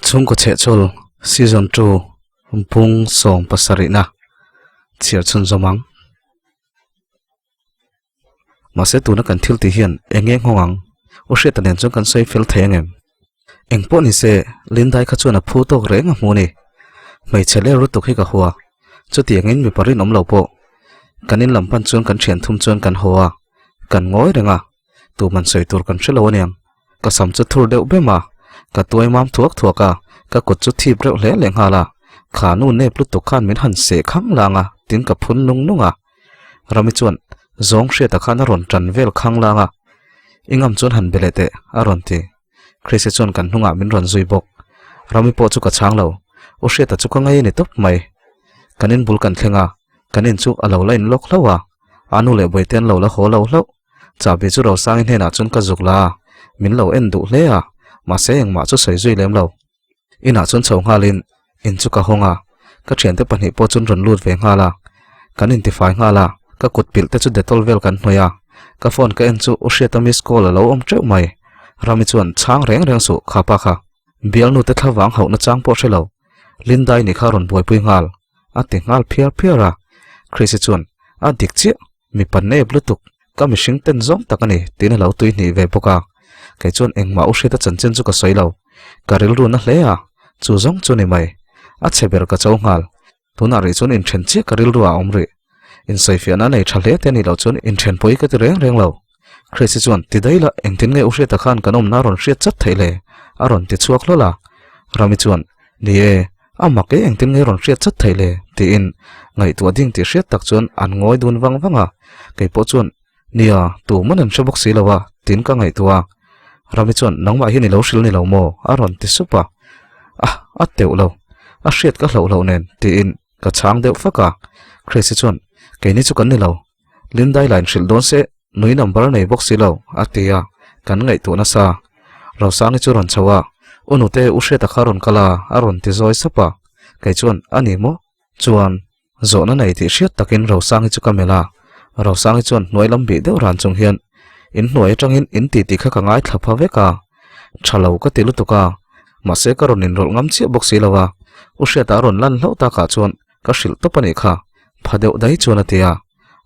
Chhungkaw chhehchhawl Season 2 Pung 17 na chhiar chhunzawm ang. Mahse tuna kan thil tih hian eng nge nghawng ang? U Hriata nen chuan kan sawi fel thei angem? Eng pawh ni se, Lindai kha chuan a phu tawk reng a hmu ni. Hmeichhe ler lutuk hi ka hua. Chutiangin mipa rinawm lo pawh. Kan in lam pan chuan kan thian thum chuan kan haw a, kan ngawi reng a, tuman sawi tur kan hre lo aniang. Ka sam chu thur deuh bem a, ka tuai mam thuak thuak a, ka kut chu thip reuh hle leh nghal a. Kha nu nep lutuk khan min han seh khang lang a, tin ka phun nung nung a. Rami chuan zawng hriata khan a rawn tan vel khang lang a, I ngam chuan han be leh teh, a rawn ti. Chrissy chuan kan hnungah min rawn zui bawk. Rami pawh chu ka chhang lo, U Hriata chu ka ngei a ni tawp mai. Kan in bul kan thleng a, kan in chu a lo la in lawk hlauh a, a nu leh Bawihte an lo la haw lo hlauh. Chahbi chu Rosangi hnenah chuan ka zuk la a, min lo en duh hle a, mahse engmah chu sawi zui lem lo. Inah chuan chho nghalin in chu ka hawng a, ka thiante pahnih pawh chuan rawn lut ve nghal a, kan intifai nghal a, ka kut pilh te chu Dettol vel kan hnawih a, ka phone ka en chu U Hriata miss call a lo awm teuh mai, Rami chuan chhang reng reng suh kha pa kha, bialnu te thlavang hauhna chang pawh hre lo, Lindai nih kha rawn buaipui nghal, a ti nghal phiar phiar a, Chrissy chuan a dik chiah. Mipa nep lutuk, ka mihring ten zawng tak a ni, tiin a lo tui hnih ve bawk a. Kei chuan engmah u hriata chanchin chu ka sawi lo. Ka rilru na hle a, chu zawng chu ni mai. A chhe ber ka cho nghal. Tunah rih chuan inthen chiah ka rilru ah a awm rih. Insawifiahna a nei tha hle te a nih loh chuan inthen pawi ka ti reng reng lo. Chrissy chuan, Ti daih la, engtin nge u hriata khan kan awmna a rawn hriat chat theih le? a rawn ti chhuak hlawl a. Rami chuan, Ni e, A mak e engtin nge rawn hriat chat theih le? tiin ngaihtuah ding tih hriat tak chuan an ngawi dun vang vang a, kei pawh chuan Nia, tu man an hre bawk si lo a, tiin ka ngaihtuah a. Rami chuan Nangmah hian i lo hrilh ni lo maw? a rawn ti sup a. Ah, a teuh lo, a hriat ka hlauh loh nen, tiin ka chhang deuh fak a. Chrissy chuan Keini chu kan ni lo, Lindai la inhrilh dawn se, nui number nei bawk si lo, a ti a, kan ngaihtuah nasa. Rosangi chu rawn chho a, U nute, U Hriata kha rawn kal a, a rawn ti zawi sap a. Kei chuan, A ni maw? Chuan, zawhna nei tih hriat takin Rosangi chu ka melh a. Rosangi chuan hnuai lam bih deuh ran chung hian, In hnuai atangin in ti tih kha ka ngaithla pha vek a, tha lo ka ti lutuk a, mahse ka rawn inrawlh ngam chiah bawk si lo a, U Hriata a rawn lan hlauh takah chuan Ka hrilh tawp a nih kha, pha deuh dai chuan a ti a.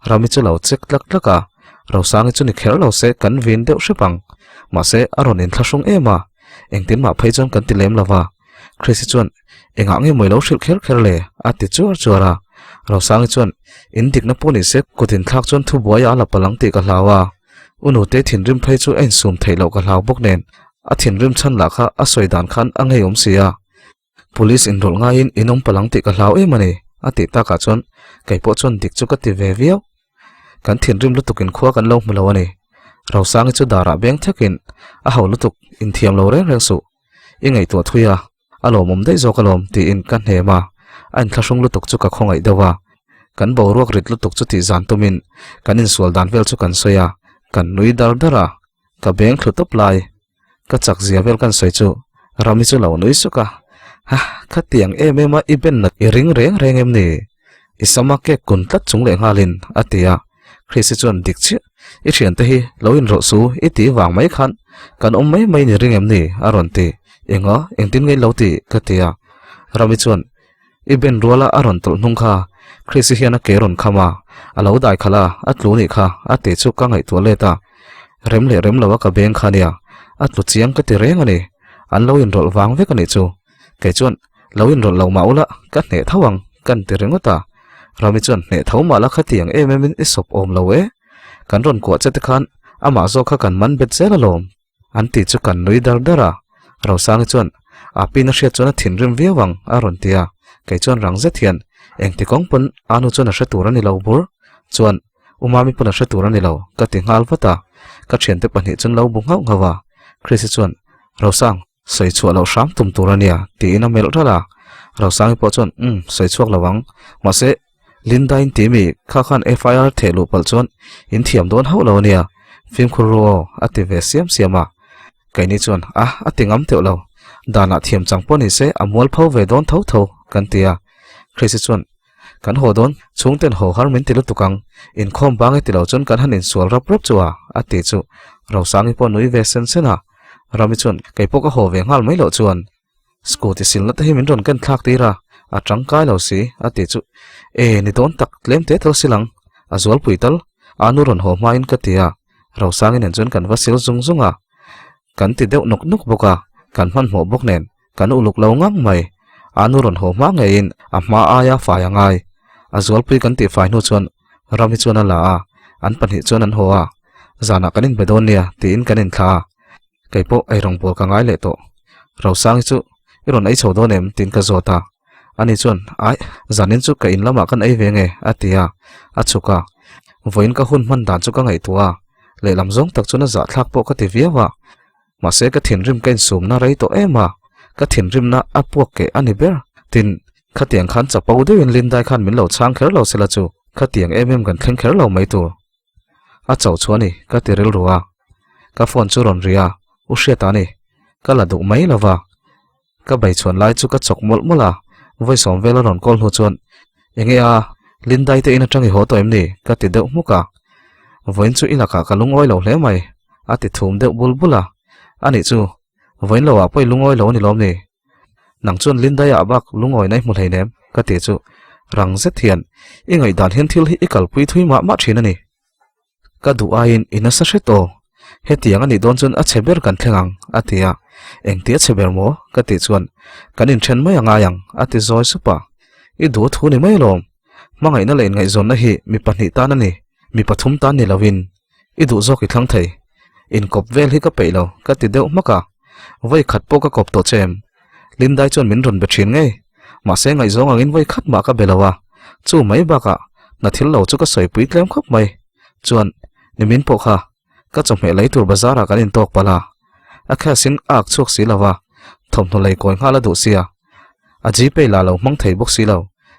Rami chu lo chek tlak tlak a, Rosangi chu ni kher lo se kan vin deuh hrep ang. Mahse, a rawn inthlahrung em a, engtin mah phei chuan kan ti lem lo va. Chrissy chuan, Engah nge mawi lo hrilh kher kher le? a ti chuar chuar a. Rosangi chuan, In dikna pawh ni se, kut inthlak chuan thubuai a la palh ang tih ka hlau a. U nute thinrim phei chu a insum theih loh ka hlau bawk nen, a thinrim chhan lah kha a sawi dan khan a ngeiawm si a. Police inrawlh ngaiin in awm palang tih ka hlau em a ni, a tih takah chuan kei pawh chuan dik chu ka ti ve viau. Kan thinrim lutuk in khua kan lo hmu lo a ni. Rosangi chu darah beng thakin a ho lutuk inthiam lo reng reng suh. I ngaihtuah thui a, a lawmawm daih zawk alawm tiin ka hnem a, a inthlahrung lutuk chu ka khawngaih deuh a. Kan boruak rit lutuk chu tih zan tumin kan insual dan vel chu kan sawi a, kan nui dar dar a, ka beng thlu tawp lai. Ka chak zia vel kan sawi chu Rami chu lo nui suk a, Ha, khatiang em em a i ben nat i ring reng reng em ni? I sama cake kun tlat chung leh nghalin a ti a, Chrissy chuan dik chiah, I thiante hi lo inrawlh su i ti vang mai khan kan awm mai mai ni ring em ni? a rawn ti, Enga, engtin nge i lo ti? ka ti a, Rami chuan I ben ruala a rawn tawlh hnung kha Chrissy hian a ke rawn kham a, a lo dai khalh a, a tlu nih kha a ti chu ka ngaihtuah let a. Rem leh rem lo a ka beng kha nia, a tlu chiang ka ti reng a ni. An lo inrawlh vang vek a nih chu. Kei chuan lo inrawlh lo mah ula ka hneh tho ang kan ti ringawt a. Rami chuan hneh tho mah la khatiang em em in i sawp awm lo e. Kan rawn kuah che te khan amah zawk kha kan man bet zel alawm. An tih chu kan nui dar dar a, Rosangi chuan a pin a hriat chuan a thinrim viau ang a rawn ti a, kei chuan rang zet hian engti kawng pawn a nu chuan a hre tur a ni lo bur chuan U Mami pawn a hre tur a ni lo ka ti nghal vat a, ka thiante pahnih chuan lo bu nghauh nghauh a, Chrissy chuan Rosang sawi chhuah loh hram tum tur a nia tiin a melh ralh a, Rosangi pawh chuan umm sawi chhuak lo ang mahse Linda in ti mi kha khan FIR theh luh palh chuan in thiam dawn hauh lo a nia, fimkhur ru aw a ti ve siam siam a. Keini chuan a a ti ngam teuh lo. Danah thiam chang pawh ni se a mual pho ve dawn tho tho kan ti a. Chrissy chuan, Kan haw dawn, chhungten haw har min ti lutuk ang, inkhawm bang e ti lo chuan kan han insual rap rap chu a, a ti chu. Rosangi pawh nui ve sen sen a. Rami chuan, Kei pawh ka haw ve nghal mai loh chuan. Scooty silna te hi min rawn ken thlak tir a, a tangkai lo si, a ti chu. E, ni dawn tak, tlem te tal sil ang, a zualpui tal, a nu rawn haw hmain ka ti a. Rosangi nen chuan kan va sil zung zung a. Kan ti deuh nawk nawk bawk a, kan hmanhmawh bawk nen kan uluk lo ngang mai. A nu rawn haw hma ngeiin a hma aia fai a ngai. A zualpui kan tih fai hnu chuan Rami chuan a la a, an pahnih chuan an haw a. Zanah kan inbe dawn nia tiin kan inthla a. Kei pawh eirawng bawl ka ngai leh tawh. Rosangi chu i rawn ei chho dawn em tiin ka zawt a. Ani chuan, Aih, zanin chu ka in lamah kan ei ve nge, a ti a, a chhuk a. Vawiin ka hun hman dan chu ka ngaihtuah a, lehlam zawng tak chuan a zahthlak pawh ka ti viau a. Mahse ka thinrim ka insumna rei tawh em a, ka thinrimna a puak keh a ni ber. Tin, khatiang khan chapo deuhin Lindai khan min lo chhang kher lo sela chu khatiang em em kan thleng kher lo mai tur. A chauh chu a ni, ka ti rilru a. Ka phone chu rawn ri a, U Hriata a ni, ka la duh mai lova. Ka bei chhuan lai chu ka chawk mawlh mawlh a, vawi sawm vel a rawn call hnu chuan, Enge a, Lindai te in atang i haw tawh em ni? ka ti deuh hmuk a. Vawiin chu i lakah ka lungawi lo hle mai, a ti thum deuh bul bul a. Anih chu, vawiin lo ah pawh i lungawi lo a ni lawm ni? Nang chuan Lindai ah bak lungawi na i hmu hleinem, ka ti chu rang zet hian, I ngaihdan hian thil hi i kalpui thui mah mah thin a ni. Ka duh aiin i nasa hret aw. Hetiang a nih dawn chuan a chhe ber kan thleng ang, a ti a. Engtia chhe ber maw? ka tih chuan, Kan inthen mai a ngai ang, a ti zawi sup a. I duh a thu ni mai alawm. Hmangaihna leh inngaihzawnna hi mi pahnih tan a ni, mi pathum tan ni lovin. I duh zawk i thlang thei. Inkawp vel hi ka peih lo, ka ti deuh hmak a. Vawi khat pawh ka kawp tawh che em? Lindai chuan min rawn be thin ngei. Mahse ngaihzawng angin vawi khat mah ka be lo a. Chu mai bakah hna thil lo chu ka sawipui tlem khawp mai. Chuan, nimin pawh kha ka chawhmeh lei tur bazar ah kan intawk palh a. A cash in a ak chhuak si lo a, thawmhnaw lei kawi nghal a duh sia. A gpay lah lo hmang thei bawk si lo.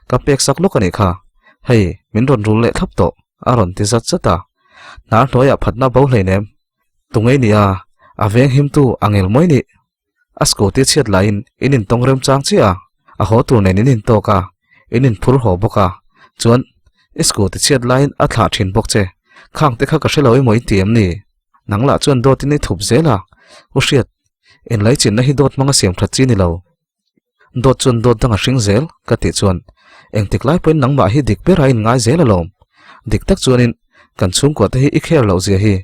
Ka pek sak lawk a nih kha. Hei, min rawn rul leh thlap tawh, a rawn ti zat zat a. Hnar hnuaiah phatna bo hleinem. Tungei nia, a veng himtu a ngel mai nih. A scooty chhiat laiin in intawng remchang chiah a, a haw tur nen in intawk a, in inphur haw bawk a, chuan i scooty chhiat laiin a thlah thin bawk che, khang te kha ka hre lo emaw i ti em ni? Nang lah chuan dawtin i thup zel a, u hriat, inlaichinna hi dawt hmanga siam that chi ni lo. Dawt chuan dawt dang a hring zel, ka tih chuan engtik lai pawhin nangmah hi dik ber a inngai zel alawm. Dik tak chuanin kan chhungkua te hi i kher loh zia hi.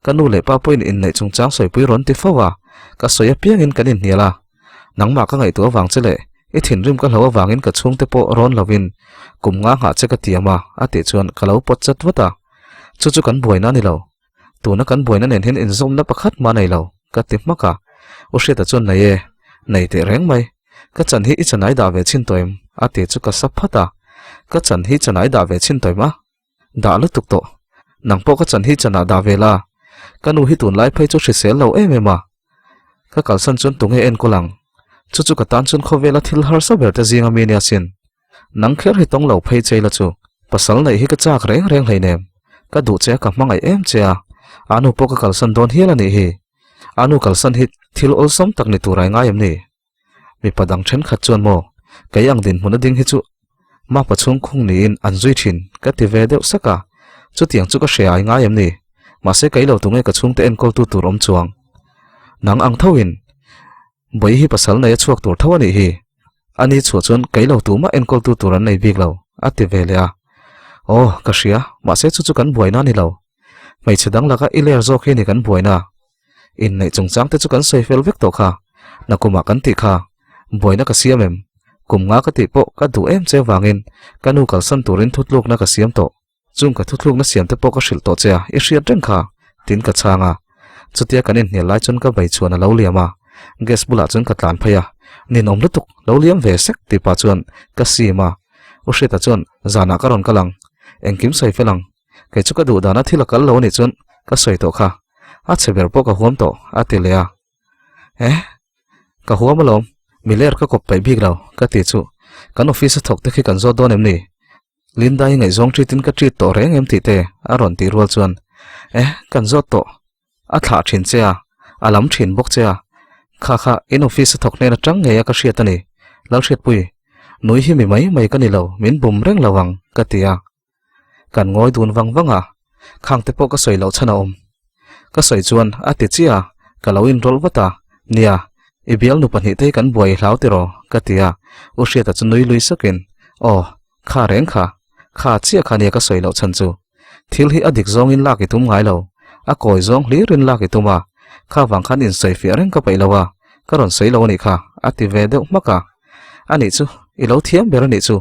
Ka nu leh pa pawhin inneih chungchang sawipui rawn ti fo a, ka sawi apiangin kan inhnial a. Nangmah ka ngaihtuah avang che leh i thinrim ka hlo avangin ka chhungte pawh rawn lovin kum nga nghah che ka tiam a, a tih chuan ka lo pawt chat vat a. Chu chu kan buaina a ni lo. Tuna kan buaina nen hian inzawmna pakhat mah nei lo, ka ti hmak a. U Hriata chuan nei e, nei teh reng mai. Ka chan hi i chanai dah ve chhin tawh em? a ti chu ka sa phat a. Ka chan hi chanai dah ve chhin tawh em a? Dah lutuk tawh. Nang pawh ka chan hi chanah dah ve la. Ka nu hi tunlai phei chu hrisel lo em em a. Ka kalsan chuan tunge enkawl ang? Chu chu ka tan chuan khawvela thil harsa ber te zinga mi nia sin. Nang kher hi tawng lo phei chei la chu. Pasal neih hi ka chak reng reng hleinem. Ka duh che a ka hmangaih em che a. A nu pawh ka kalsan dawn hial a nih hi. A nu kalsan hi thil awlsam tak ni tur ai ngai em ni? Mipa dang thenkhat chuan maw, kei ang dinhmun a ding hi chu mapa chhungkhung niin an zui thin ka ti ve deuh sak a, chutiang chu ka hre ai ngai em ni? Mahse kei lo tunge ka chhungte enkawltu tur awm chuang? Nang ang thoin Bawi hi pasal nei a chhuak tur tho a nih hi. Ani chhuah chuan kei lo tumah enkawltu tur an nei bik lo, a ti ve leh a. Aw, ka hria, mahse chu chu kan buaina a ni lo. Hmeichhe dang laka i ler zawk hi ni kan buaina. Inneih chungchang te chu kan sawi fel vek tawh kha, nakumah kan tih kha, buaina ka siam em? Kum nga ka tih pawh ka duh em che vangin ka nu kalsan turin thutlukna ka siam tawh. Chung ka thutlukna siam te pawh ka hrilh tawh che a, i hriat reng kha, tin ka chhang a. Chutia kan inhnial lai chuan ka bei chuan a lo liam a, gas bulah chuan ka tlan phei a, ninawm lutuk, lo liam ve sek tih pah chuan ka sim a. U Hriata chuan, Zanah ka rawn kal ang, engkim sawi fel ang, Kei chu ka duh dana thil a kal lo a nih chuan ka sawi tawh kha, a chhe ber pawh ka huam tawh, a ti leh a. Eh, ka huam alawm, miler ka kawp paih bik lo, ka ti chu. Kan office a thawk te khi kan zawt dawn em ni? Linda i ngaihzawng treat in ka treat tawh reng em tih te a rawn tih rual chuan, Eh, kan zawt tawh, a thlah thin che a, a lam thin bawk che a. Kha kha, in office a thawk hnen atang ngei a ka hriat a ni. Lalhriatpui, nui hi mi mai mai ka ni lo, min bum reng lo ang, ka ti a. Kan ngawi dun vang vang a, khang te pawh ka sawi loh chhan a awm. Ka sawi chuan a ti chiah a, ka lo inrawlh vat a, Nia, i bialnu pahnihte hi kan buai i hlau tiraw? ka ti a, U Hriata chu nui lui sakin, Aw, kha reng kha, kha chiah kha nia ka sawi loh chhan chu. Thil hi a dik zawngin lak i tum ngai lo, a kawi zawng hlirin lak i tum a, kha vang khan insawi fiah reng ka peih lo a, ka rawn sawi lo a nih kha, a ti ve deuh hmak a. A nih chu, i lo thiam ber a nih chu.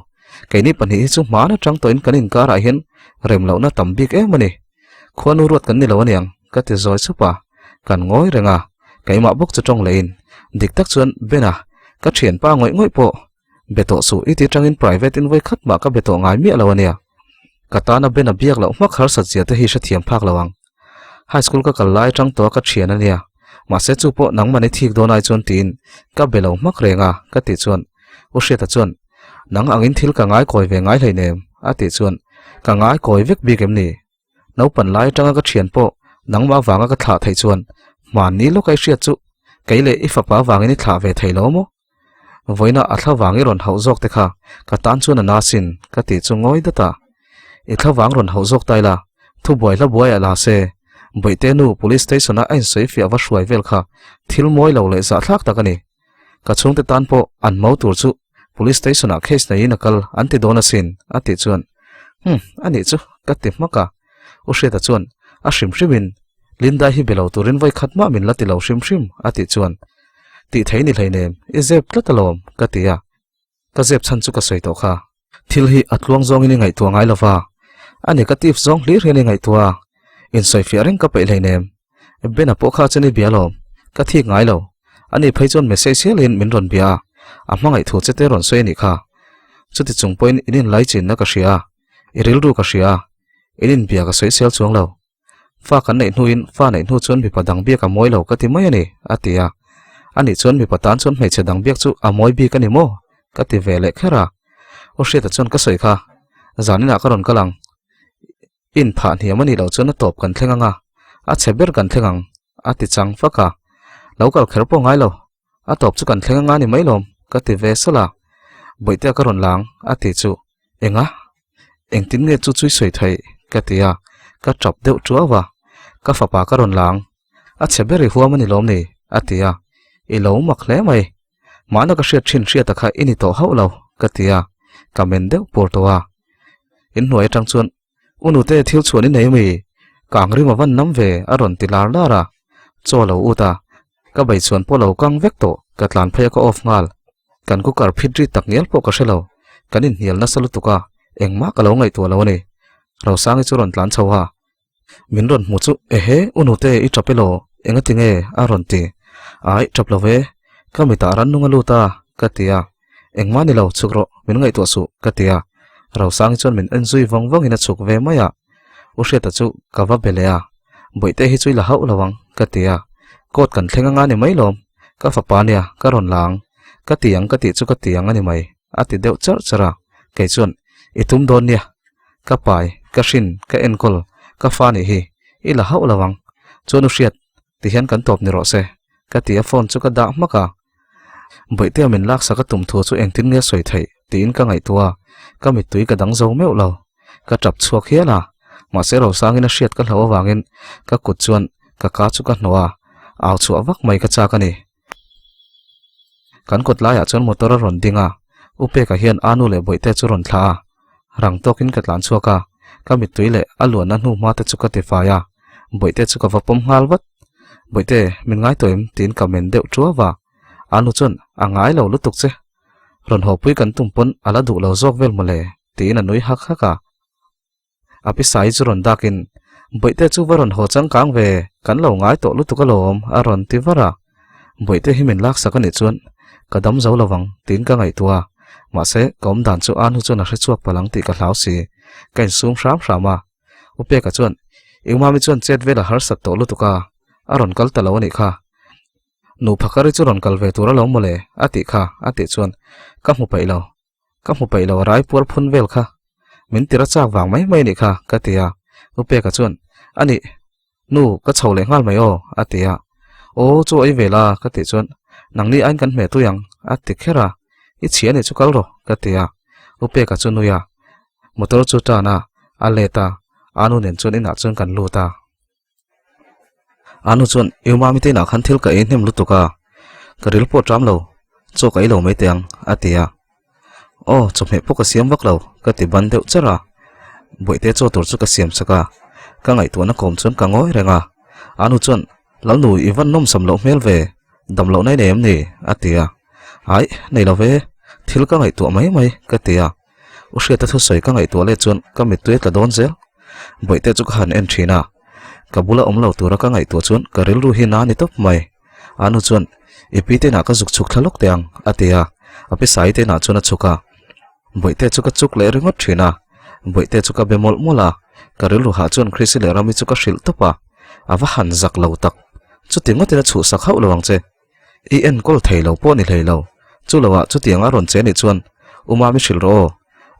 Keini pahnih hi chu hmaan atang tawhin kan inkarah hian rem lohna tam bik em a ni. Khuanu ruat kan ni lo aniang, ka ti zawi chup a. Kan ngawi reng a, keimah bawk chu tawng lehin, dik tak chuan Bena, ka thianpa ngawih ngawih pawh be tawh suh i ti tangin private in vawi khat mah ka be tawh ngai miah lo ania. Ka tana Bena biak loh hmak harsat zia te hi hrethiam phak lo ang. High school ka kal lai atang tawh a ka thian ania, mahse chu pawh nangmahni thik dawn ai chuan tiin ka be lo hmak reng a ka tih chuan U Hriata chuan Nang angin thil ka ngai kawi ve ngai hleinem a tih chuan Ka ngai kawi vek bik em ni? Naupan lai atanga ka thian pawh nangmah vanga ka thlah theih chuan hmanni lawka i hriat chu kei leh i fapa vangin i thlah ve thei lo maw? Vawiina a thla vang i rawn hauh zawk te kha ka tan chuan a na sin ka tih chu ngawi dat a. I thla vang rawn hauh zawk ta ila, thubuai hla buaiah la se, Bawihte nu Police Station a a insawi fiah va hruai vel kha thil mawi lo leh zahthlak tak a ni. Ka chhungte tan pawh an mo tur chu Police Station ah case neiin a kal an ti dawn asin a tih chuan Humm a nih chu ka ti hmak a. U Hriata chuan a hrim hrimin Linda hi be lo turin vawi khat mah min la ti lo hrim hrim a tih chuan Tih thei ni hleinem, i zep tlat alawm, ka ti a. Ka zep chhan chu ka sawi tawh kha. Thil hi a tluang zawngin i ngaihtuah ngai lova, a negative zawng hlir hian i ngaihtuah a, insawifiah reng ka peih hleinem. Bena pawh kha chuan i bia alawm, ka thik ngai lo. Ani phei chuan message hialin min rawn bia a, a hmangaih thu che te rawn sawi a nih kha. Chuti chung pawhin in inlaichinna ka hria a, i rilru ka hria a, in inbia ka sawi sel chuang lo. Fa kan neih hnuin fa neih hnu chuan mipa dang biak a mawi lo ka ti mai a ni, a ti a. Ani chuan mipa tan chuan hmeichhe dang biak chu a mawi bik a ni maw? ka ti ve leh kher a. Aw Hriata chuan ka sawi kha, zaninah ka rawn kal ang. In phah hniam a nih loh chuan a tawp kan thleng ang a, a chhe ber kan thleng ang, a ti chang fak a. Lo kal kher pawh ngai lo, a tawp chu kan thleng anga ni mai lawm, ka ti ve salh a. Bawihtea ka rawn lang, a ti chu. Enga? Engtin nge chu chui sawi theih? ka ti a, ka tap deuh tuau a. Ka fapa ka rawn lang. A chhe ber i huam a ni lawm ni? a ti a. I lo mak hle mai. Mahna ka hriat thin hriata kha i ni tawh hauh lo, ka ti a. Ka men deuh pur tawh a. Inhnuai atang chuan U nute thil chhuan i nei mi? Kang rim a van nam ve a rawn ti lar lar a. Chaw lo ut a. Ka bei chhuan pawh lo kang vek tawh, ka tlan phei a ka off nghal. Kan cooker phit ri tak ngial pawh ka hre lo. Kan inhnial nasa lutuk a, engmah ka lo ngaihtuah lo a ni. Rosangi chu rawn tlan chho a. Min rawn hmu chu, Ehe, u nute i tap elaw? Engati nge? a rawn ti. Aih, tap lo ve. Ka mitah rannung a lut a, ka ti a. Engmah ni lo, chhuk rawh, min ngaihtuah suh, ka ti a. Rosangi chuan min en zui vawng vawngin a chhuk ve mai a. U Hriata chu ka va be leh a, Bawihte hi chu i la hauh lo ang, ka ti a. Court kan thleng anga ni mai lawm, ka fapa nia, ka rawn la ang. Ka ti ang ka tih chu ka ti ang a ni mai, a ti deuh charh charh a. Kei chuan, I tum dawn nia, ka pai, ka hrin, ka enkawl, ka fa nih hi, i la hauh lo ang. Chuan U Hriat, tihian kan tawp ni rawh se, ka ti a phone chu ka dah hmak a. Bawihtea min laksak a tum thu chu engtin nge sawi theih tiin ka ngaihtuah a, ka mittui ka dang zo meuh lo. Ka tap chhuak hial a, mahse Rosangin a hriat ka hlauh avangin ka kut chuan ka ka chu ka hnawh a, au chhuah vak mai ka chak a ni. Kan kawt laiah chuan motor a rawn ding a, U Peka hian Anu leh Bawihtea chu rawn thlah a, rang tawkin ka tlan chhuak a, ka mittui leh a luanna hnu hma te chu ka tifai a, Bawihte chu ka va pawm nghal vat. Bawihte, min ngai tawh em? tiin ka men deuh tuau a. Anu chuan, A ngai lo lutuk che. Rawn hawpui kan tum pawn a la duh lo zawk vel mawle, tiin a nui hak hak a. A pi Sai chu rawn dakin, Bawihte chu va rawn haw changkang ve, kan lo ngai tawh lutuk alawm, a rawn ti var a. Bawihte hi min laksak a nih chuan ka dam zo lo vang tiin ka ngaihtuah a, mahse ka awm dan chu Anu chuan a hre chhuak palh ang tih ka hlau si. Ka insum hram hram a. U Peka chuan, Engmami chuan chet vel a harsat tawh lutuk a, a rawn kal ta lo a nih kha. Nu Phakari chu rawn kal ve tur alawm mawle a tih kha a tih chuan ka hmu peih lo. Ka hmu peih lo a rai puar phun vel kha. Min tira chak vang mai mai nih kha ka ti a. U Peka chuan, A nih, nu ka chho leh nghal mai aw a ti a. Aw chu ei ve la ka tih chuan. Nangni aiin kan hmeh tui ang, a ti kher a. I chhia nih chu kal rawh, ka ti a. U Peka chu nui a. Motor chu tan a, a let a. Anu nen chuan inah chuan kan lut a. Anu chuan, I umami te inah khan thil ka ei hnem lutuk a. Ka ril pawh ṭam lo, chaw ka ei lo mai teh ang, a ti a. Aw, chawhmeh pawh ka siam vak lo, ka ti ban deuh char a. Bawihte chaw tur chu ka siam chak a, ka ngaihtuahna kawm chuan ka ngawi reng a. Anu chuan, Lalnu, i van nawmsam loh hmel ve, dam loh nai nei em ni? a ti a. Aih, nei lo ve, thil ka ngaihtuah mai mai, ka ti a. U Hriata thusawi ka ngaihtuah leh chuan ka mittui a tla dawn zel. Bawihte chu ka han en thin a, ka bula awm lo tura ka ngaihtuah chuan ka rilru hi na a ni tawp mai. Anu chuan, I pi te inah ka zuk chhuk thla lawk teh ang, a ti a, a pi Sai te inah chuan a chhuk a. Bawihte chu ka chuk leh ringawt thin a, Bawihte chu ka be mawlh mawlh a, ka rilru hah chuan Chrissy leh Rami chu ka hrilh tawp a, a va han zak lo tak, chuti ngawtin a chhuhsak hauh lo ang che. I enkawl thei lo pawh ni hlei lo, chu loah chutiang a rawn che nih chuan U Mami hrilh rawh aw,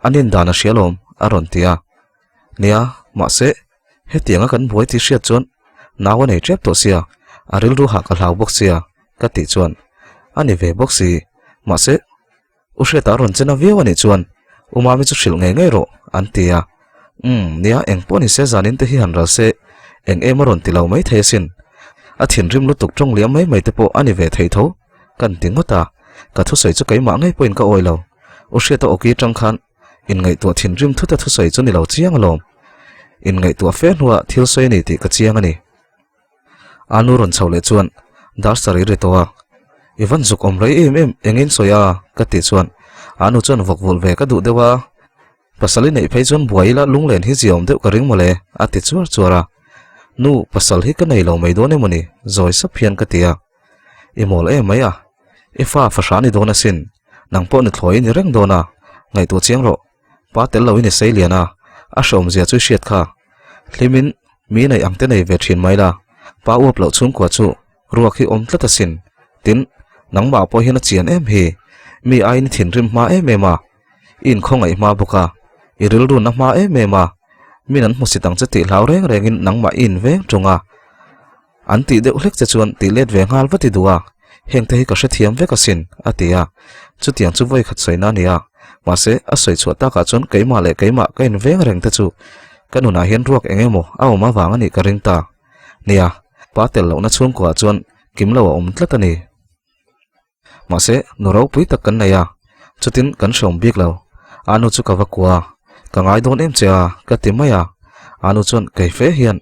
a nin dan a hria lawm, a rawn ti a. Nia, mahse, hetianga kan buai tih hriat chuan nau a nei tep tawh sia, a rilru hah ka hlau bawk sia, ka tih chuan a ni ve bawk si, mahse, U Hriata a rawn chen a viau a nih chuan U Mami chu hrilh ngei ngei rawh, an ti a. Umm, nia, eng pawh ni se zanin te hi han ral se, eng em a rawn ti lo mai thei asin. A thinrim lutuk tawng liam mai mai te pawh a ni ve thei tho, kan ti ngawt a. Ka thusawi chu keimah ngei pawhin ka awi lo. U Hriata awki atang khan inngaihtuah thinrim thuta thusawi chu ni lo chiang alawm. Inngaihtuah fe hnuah thil sawi a ni tih ka chiang a ni. A nu rawn chho leh chuan dar sarih ri tawh a, I van zuk awm rei em em engin sawi a? ka tih chuan a nu chuan vawk vulh ve ka duh deuh a, pasal i neih phei chuan buai ila lunglen hi ziaawm deuh ka ring mawle a ti chuar chuar a, Nu, pasal hi ka nei lo mai dawn emawni? zawi sap hian ka ti a, I mawl em mai a, i fa fahra ni dawn asin, nang pawh nuthlawi i ni reng dawn a, ngaihtuah chiang rawh. Pa tel lo in i sei lian a, a hreawm zia chu i hriat kha. Hlimin mi neih ang te nei ve thin mai la, pa uap loh chhungkua chu ruak hi awm tlat asin. Tin, nangmah pawh hian a chian em hi, mi aiin i thinrim hma em em a, i inkhawngaih hma bawk a, i rilrun a hma em em a, min an hmusit ang che tih hlau reng rengin nangmah i inveng tung a. An tih deuh hlek che chuan tih let ve nghal vat i duh a, heng te hi ka hrethiam vek asin, a ti a. Chutiang chu vawi khat sawina a ni a, mahse a sawi chhuah takah chuan keimah leh keimah ka inveng reng te chu ka nunah hian ruak eng emaw a awm avang a nih ka ring ta. Nia, pa tel lohna chhungkuaah chuan kim lo a awm tlat a ni. Mahse, nu ropui tak kan nei a, chutin kan hreawm bik lo. Anu chu ka va kua a, ka ngai dawn em che a, ka ti mai a. Anu chuan kei fe hian,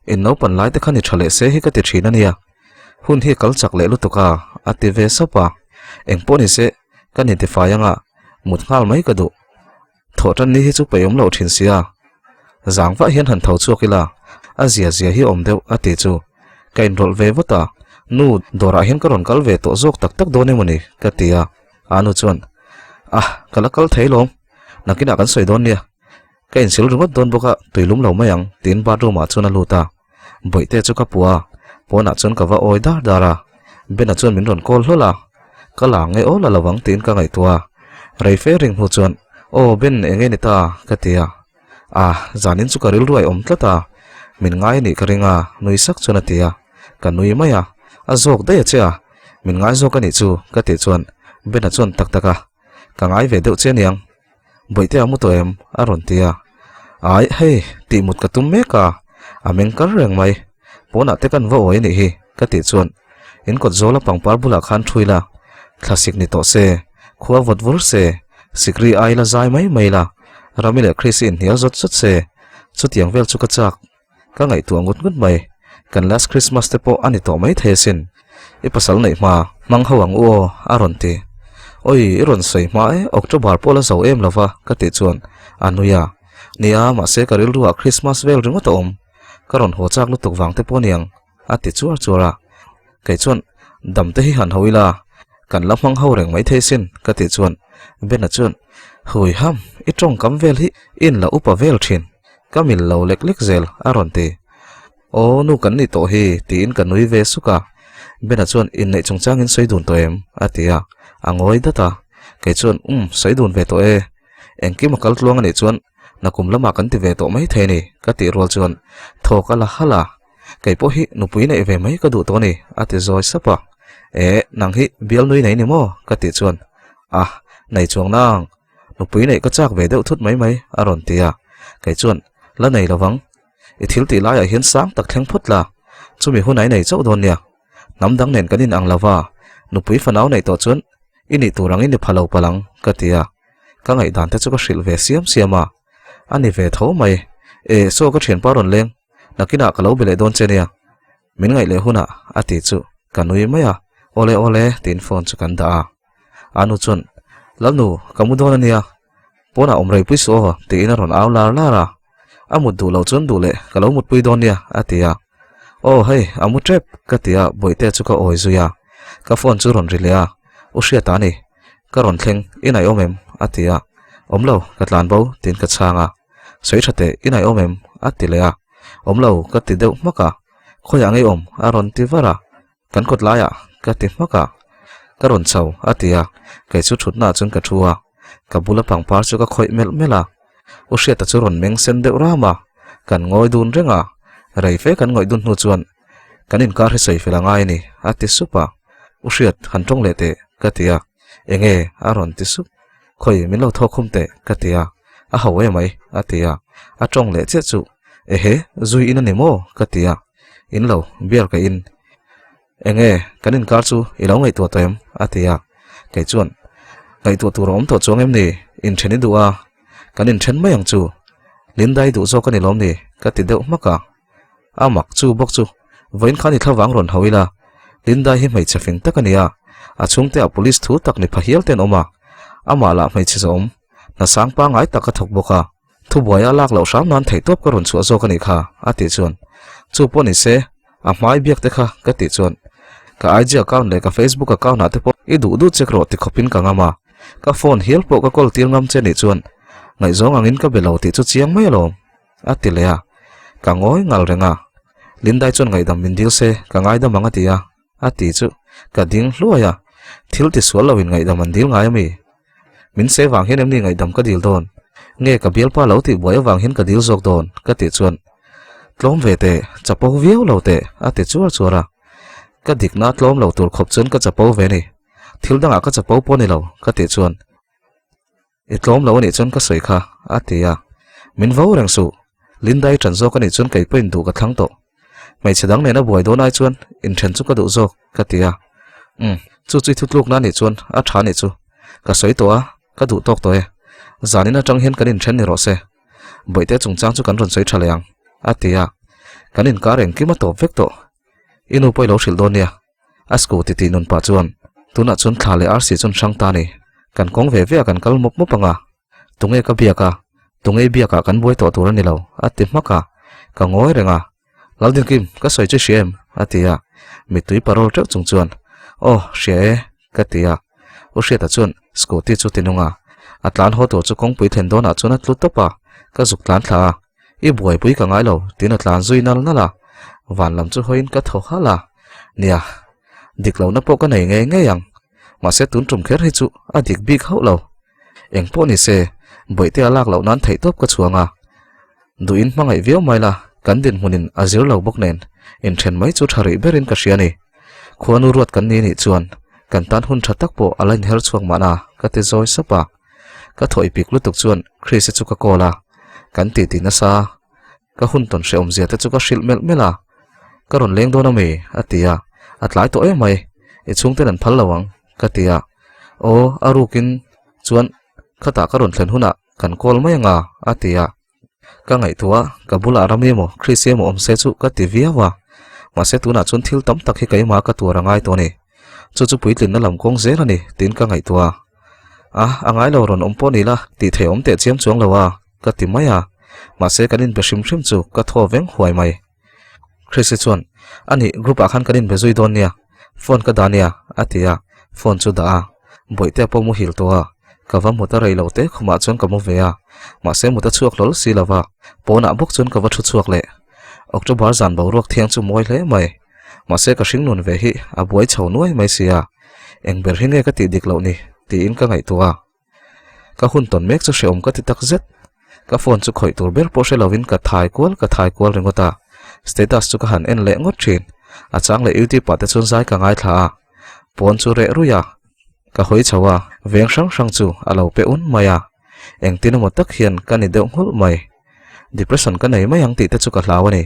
In naupan lai te kha ni tha leh se hi ka ti thin a nia. Hun hi kal chak leh lutuk a, a ti ve sap a. Engpawh ni se, ka ni tifai anga, mut nghal mai ka duh. Thawh tan ni hi chu peih awm loh thin sia. Zang vah hian han tho chhuak ila, a zia zia hi awm deuh a ti chu. Ka inrawlh ve vat a, Nu, dawrah hian ka rawn kal ve tawh zawk tak tak dawn emawni? ka ti a. Anu chuan, Ah, ka la kal thei lawm. Nakinah kan sawi dawn nia. Ka insil ringawt dawn bawk a, tui lum lo mai ang, tiin bathroom ah chuan a lut a. Bawihte chu ka pua a, pawnah chuan ka va awi dar dar a. Bena chuan min rawn call hlawl a, ka la nge aw la lo ang tiin ka ngaihtuah a. Rei fe ring hnu chuan, Aw Ben eng nge ni ta? ka ti a. Ah, zanin chu ka rilru a awm tlat a, min ngai a nih ka ring a, nui sak chuan a ti a. Ka nui mai a, a zawk daih a che a, min ngai zawk a nih chu ka tih chuan Bena chuan tak tak a, ka ngai ve deuh che aniang. Bawihte a mu tawh em? a rawn ti a. Ai, hei, tih mut ka tum mek a, a meng kar reng mai. Pawnah te kan va awi a nih hi, ka tih chuan in kawt zawla pangpar bulah khan ṭhui la, thla sik ni tawh se, khua vawt vur se, sikri ai la zai mai mai la, Rami leh Chris i inhnial zawt zawt se, chutiang vel chu ka chak. Ka ngaihtuah ngut ngut mai, kan last Christmas te pawh a ni tawh mai thei asin. I pasal neih hma, hmang ho ang u aw, a rawn ti. Oi, i rawn sawi hma e, October pawh la zo em lova, ka tih chuan a nui a. Nia, mahse ka rilruah Christmas vel ringawt a awm. Ka rawn haw chak lutuk vang te pawh aniang, a ti chuar chuar a. Kei chuan, Dam te hi han ho ila, kan la hmang ho reng mai thei sin, ka tih chuan Bena chuan, Hui ham, i tawngkam vel hi i inla upa vel thin. Ka mil lo lek lek zel, a rawn ti. Aw, nu kan nih tawh hi, tiin ka nui ve suk a. Bena chuan, Inneih chungchangin sawi dun tawh em? a ti a, a ngawi dat a. Kei chuan, Umm, sawi dun ve tawh e. Engkim a kal tluang a nih chuan nakum lamah kan ti ve tawh mai thei a ni, ka tih rual chuan thawk a la halh a. Kei pawh hi nupui neih ve mai ka duh tawh a ni, a ti zawi sap a. Eh, nang hi bial nui nei ni maw? ka tih chuan, Ah, nei chuang nang. Nupui neih ka chak ve deuh thut mai mai, a rawn ti a. Kei chuan, La nei lovang. I thil tih laiah hian sang tak thleng phawt la. Chumi hun a i nei chauh dawn nia. Hnam dang nen kan inang lo va, nupui fanau neih tawh chuan i nih tur angin i pha lo palh ang, ka ti a. Ka ngaihdan te chu ka hrilh ve siam siam a. A ni ve tho mai. E, saw ka thianpa rawn leng. Nakinah ka lo be leh dawn che nia. Min ngaih leh hunah a ti chu ka nui mai a, Awle awle tiin phone chu kan dah a. Anu chuan, Lalnu, ka mu dawn a nia. Pawnah awm rei pui suh aw tiin a rawn au lar lar a. A mut duh loh chuan duh leh ka lo mutpui dawn nia a ti a. Aw hei a mu tep ka ti a bawihte chu ka awi zui a. Ka phone chu rawn ri leh a, U Hriata a ni. Ka rawn thleng, i naih awm em? a ti a. Awm lo, ka tlan bo tiin ka chhang a. Sawi tha teh, i naih awm em? a ti leh a. Awm lo ka ti deuh hmak a. Khawiah ngei awm? a rawn ti var a. Kan kawt laiah ka ti hmak a, ka rawn chho a ti a, kei chu thutnaah chuan ka thu a, ka bula pangpar chu ka khawih melh melh a, U Hriata chu rawn meng sen deuh ram a, kan ngawi dun reng a, rei fe kan ngawih dun hnu chuan kan inkar hi sawi fel a ngai a ni a ti sup a, U Hriat han tawng leh teh ka ti a, enge a rawn ti sup, khawi min lo thawk khum teh ka ti a, a ho emai a ti a, a tawng leh chiah chu ehe zui in a ni maw ka ti a. In lo, beer ka in. Enge, kan inkar chu i lo ngaihtuah tawh em? a ti a. Kei chuan, Ngaihtuah tur a awm tawh chuang em ni? Inthen i duh a, kan inthen mai ang chu. Lindai duh zawk a ni lawm ni? ka ti deuh hmak a. A mak chu bawk chu, vawiin khan i thlavang rawn hau ila. Lindai hi hmeichhe fing tak a ni a, a chhungte ah police thu tak ni pha hial ten awm a. Amah lah hmeichhe zawm, hna sang pangngai tak a thawk bawk a. Thubuaia lak loh hram nan theihtawp ka rawn chhuah zawk a nih kha, a tih chuan, Chu pawh ni se, a hmai biak te kha, ka tih chuan, Ka IG account leh ka Facebook account ah te pawh i duh duh check rawh ti khawpin ka ngam a, ka phone hial pawh ka call tir ngam che nih chuan ngaihzawng angin ka be lo tih chu chiang mai alawm, a ti leh a, ka ngawi ngal reng a, Lindai chuan ngaihdam min dil se ka ngaidam ang a ti a, a ti chu ka ding hluai a, thil tisual loin ngaihdam an dil ngai ami? Min se vang hian em ni ngaihdam ka dil dawn? Nge ka bialpa lo tih buai avang hian ka dil zawk dawn? ka tih chuan, Tlawm ve teh, chapo viau lo teh, a ti chuar chuar a. Ka dikna tlawm lo tur khawp chuan ka chapo ve ni. Thil dangah ka chapo pawh ni lo, ka tih chuan, I tlawm lo anih chuan ka sawi kha, a ti a. Min vo reng suh. Lindai ṭan zawk anih chuan kei pawhin duh ka thlang tawh. Hmeichhe dang nena buai dawn ai chuan inthen chu ka duh zawk, ka ti a. Umm, chu chu i thutlukna anih chuan a ṭha anih chu. Ka sawi tawh a, ka duh tawk tawh e. Zanin aṭang hian kan inthen ni rawh se. Bawihte chungchang chu kan rawn sawi ṭha leh ang, a ti a. Kan inkar engkim a tawp vek tawh. I nu pawh i lo hrilh dawn nia. A scooty tih nun pah chuan, Tunah chuan thla leh arsi chuan hrang ta ni. Kan kawng ve ve a kan kal mawp mawp ang a. Tunge ka biak a, tunge i biakah kan buai tawh tur a ni lo, a ti hmak a. Ka ngawi reng a. Laldinkim, ka sawi chu i hria em? a ti a. Mittui parol teuh chung chuan, Aw, hria e, ka ti a. U Hriata chuan scooty chu ti nung a. A tlan haw tur chu kawngpui thlen dawnah chuan a tlu tawp a, ka zuk tlan thla a. I buaipui ka ngai lo, tiin a tlan zui nal nal a. Van lam chu hawiin ka thaw halh a. Nia, dik lohna pawh ka nei ngei ngei ang. Mahse tun tum kher hi chu a dik bik hauh lo. Eng pawh ni se, bawihte a lak loh nan theihtawp ka chhuang a. Duhin hmangaih viau mai la, kan dinhmunin a zir lo bawk nen, inthen mai chu tha rih berin ka hria a ni. Khuanu ruat kan ni nih chuan kan tan hun tha tak pawh a la inher chhuak mahna ka ti zawi sap a. Ka thawh ipik lutuk chuan Chris-i chu ka call a, kan titi nasa. Ka hun tawn hrehawm zia te chu ka hrilh melh melh a, Ka rawn leng dawn ami? a ti a, A tlai tawh em mai, i chhungten an phal lo ang, ka ti a, Aw, a rukin chuan khatah ka rawn thlen hunah kan call mai anga, a ti a. Ka ngaihtuah a, ka bulah Rami emaw Chris emaw awm se chu ka ti viau a, mahse tunah chuan thil tam tak hi keimah ka tuar a ngai tawh a ni. Chu chu puitlinna lam kawng zel a ni tiin ka ngaihtuah a. A, a ngai lo rawn awm pawh ni la, tih theih awm teh chiam chuang lo a, ka ti mai a. Mahse kan inbe hrim hrim chu ka thaw veng huai mai. Chrissy chuan, A nih, group ah khan kan inbe zui dawn nia, phone ka dah nia, a ti a, phone chu dah a. Bawihtea pawh muhil tawh a, ka va mut a rei lo te khumah chuan ka mu ve a, mahse mut a chhuak hlawl si lo va, pawnah bawk chuan ka va thu chhuak leh. October zan boruak thiang chu mawi hle mai. Mahse ka hring nun ve hi a buai chho nuai mai si a, eng ber hi nge ka tih dik loh ni tiin ka ngaihtuah a. Ka hun tawn mek chu hrehawm ka ti tak zet. Ka phone chu khawih tur ber pawh hre lovin ka thai kual ka thai kual ringawt a. Status chu ka han en leh ngawt thin. A chang leh YouTube ah te chuan zai ka ngaithla a. Pawn chu reh ruih a, ka hawi chho a, veng hrang hrang chu a lo pe un mai a, engtin emaw tak hian ka ni deuh nghulh mai. Depression ka nei mai ang tih te chu ka hlau a ni.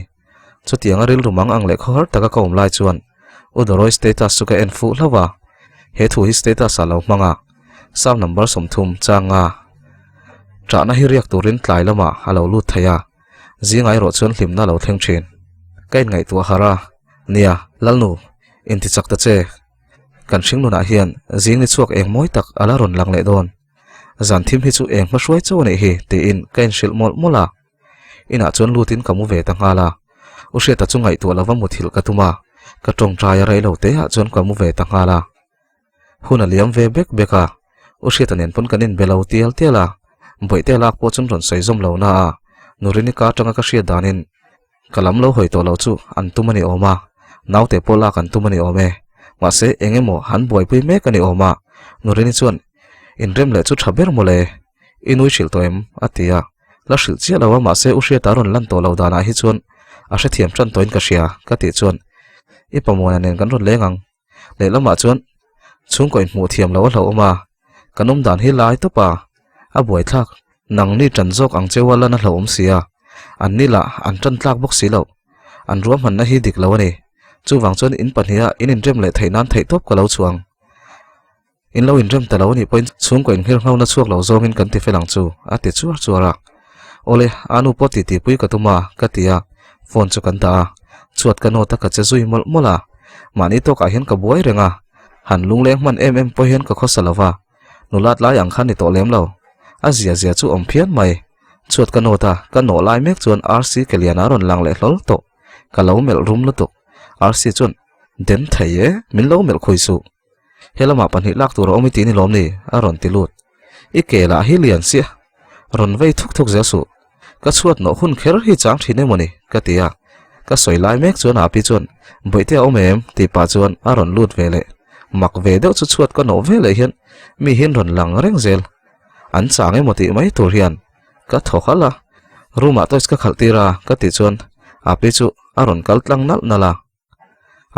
Chutianga rilru mang ang leh khawhar taka ka awm lai chuan U Doroy status chu ka en fuh hlauh a, he thu hi status ah lo hmang a, Psalm number 30 chang nga ṭahna hi riak turin tlai lamah a lo lut thei a, zingah erawh chuan hlimna a lo thleng ṭhin. Ka inngaihtuah harh a, nia, Lalnu, intichak ta che, kan hringnunah hian zing ni chhuak eng mawi tak a la rawn lang leh dawn. Zan thim hi chu eng hmahruai chauh a nih hi tiin ka inhrilh mawlh mawlh a. Inah chuan lutin ka mu ve ta nghal a. U Hriata chu ngaihtuah lova muthilh ka tum a, ka tawngtai a rei lo te ah chuan ka mu ve ta nghal a. Hun a liam ve bek bek a, U Hriata nen pawn kan inbe lo tial tial a, Bawihte lak pawh chuan rawn sawi zawm lo na a, Nurinika atanga ka hriat danin ka lam lo hawi tawh lo chu an tum a ni awm a, naute pawh lak an tum a ni awm e. Mahse eng emaw han buaipui mek a ni awm a, Nurini chuan inrem leh chu tha ber mawle. I nui hrilh tawh em? a ti a, la hrilh chiah lo a mahse u Hriata rawn lan tawh lo danah hi chuan a hrethiam tan tawhin ka hria ka tih chuan i pamuana nen kan rawn leng ang. Lehlamah chuan chhungkaw inhmuh thiam lo a hlauhawm a, kan awm dan hi lai tawp a, a buaithlak nangni tan zawk ang cheu a lan a hlauhawm si a, an ni lah an tan tlak bawk si loh, an ruahmanna hi dik lo a ni. Chuvang chuan in pahniha in inrem leh theih nan theihtawp ka lo chhuah ang. In lo inrem ta lo a nih pawhin chhungkaw inghir nghona chhuak lo zawngin kan ti fel ang chu, a ti chuar chuar a. Awle, a nu pawh titi pui ka tum a, ka ti a, phone chu kan dah a. Chhuat ka nawt a ka che zui mawlh mawlh a. Mahni tawkah hian ka buai reng a, han lungleng hman em em pawh hian ka khawsa lo va, nulat lai ang kha ni tawh lem lo. A zia zia chu awm phian mai. Chhuat ka nawt a, ka nawh lai mek chuan RC Keliana a rawn lang leh hlawl tawh. Ka lo melh rum lutuk. RC chuan, Den thei e, min lo melh khawi suh. He lamah pahnih lak tur a awm i tih ni lawm ni? a rawn ti lut. I ke lah hi lian sia. Rawn vei thuk thuk zel suh. Ka chhuat nawh hun kher hi chang thin emaw ni? ka ti a. Ka sawi lai mek chuan Api chuan, Bawihte a awm em? tih pah chuan a rawn lut ve leh. Mak ve deuh chu chhuat ka nawh ve leh hian mi hian rawn lang reng zel. An chang emaw tih mai tur hian ka thaw halh a. Room ah toys ka khalh tir a ka tih chuan Api chu a rawn kal tlang nalh nalh a.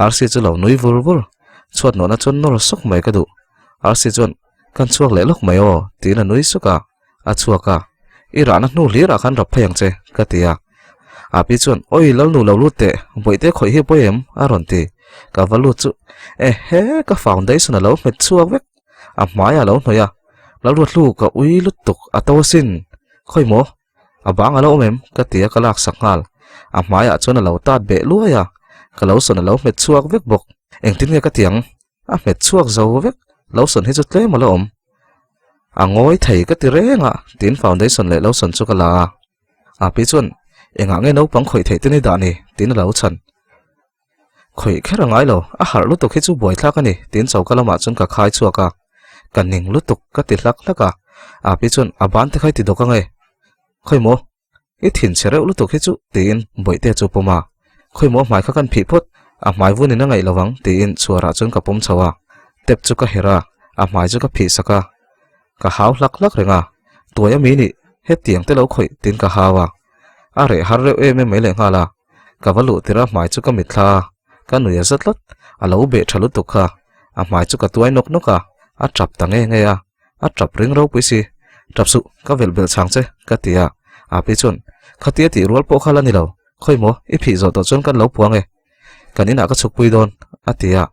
Rc chu lo nui vur vur, chhuat nawhna chuan nawr sawk mai ka duh. Rc chuan, Kan chhuak leh lawk mai aw, tiin a nui suk a, a chhuak a. I rahna hnu hlir ah khan rap phei ang che, ka ti a. Api chuan, Awi Lalnu lo lut teh, bawihte khawih hi pawi em? a rawn ti. Ka va lut chu, Ehe, ka foundation a lo hmet chhuak vek, a hmai a lo hnawih a, Lalruathlu ka ui lutuk a to asin, khawi maw? A bang a lo awm em? Ka ti a ka lak sak nghal. A hmaiah chuan a lo tat beh luai a, ka lo sawn a lo hmet chhuak vek bawk. Engtin nge ka ti ang? A hmet chhuak zo vek, lo sawn hi chu tlem a la awm. A ngawi thei ka ti reng a, tiin foundation leh lo sawn chu ka la a. A pi chuan, Engah nge naupang khawih theih te ni dah ni? tiin a lo chhan. Khawih kher a ngai lo, a harh lutuk hi chu buaithlak a ni, tiin choka lamah chuan ka khai chhuak a. Ka ning lutuk ka ti hlak hlak a, Api chuan a ban te kha i ti dawk ange. Khawi maw? I thin chhe reuh lutuk hi chu, tiin Bawihte chu pawm a. Khawi maw hmai kha kan phih phawt, a hmai vunin a ngaih lo ang, tiin chhuarah chuan ka pawm chho a. Tap chu ka herh a, a hmai chu ka phih sak a. Ka hau hlak hlak reng a, tuai ami nih, hetiang te lo khawih, tiin ka hau a. A reh har reuh em em mai lehnghal a. Ka va luh tirh a hmai chu ka mitthla a, ka nui a za tlat, a lo beh tha lutuk kha, a hmai chu ka tuai nawk nawk a, a tap ta nge nge a, a tap ring ropui si, tap suh, ka velh belh chhang che, ka ti a, Api chuan, Khatia tih rual pawh kha la ni lo, khawi maw, i phih zawh tawh chuan kan lo puang e, kan inah ka chhuk pui dawn, a ti a,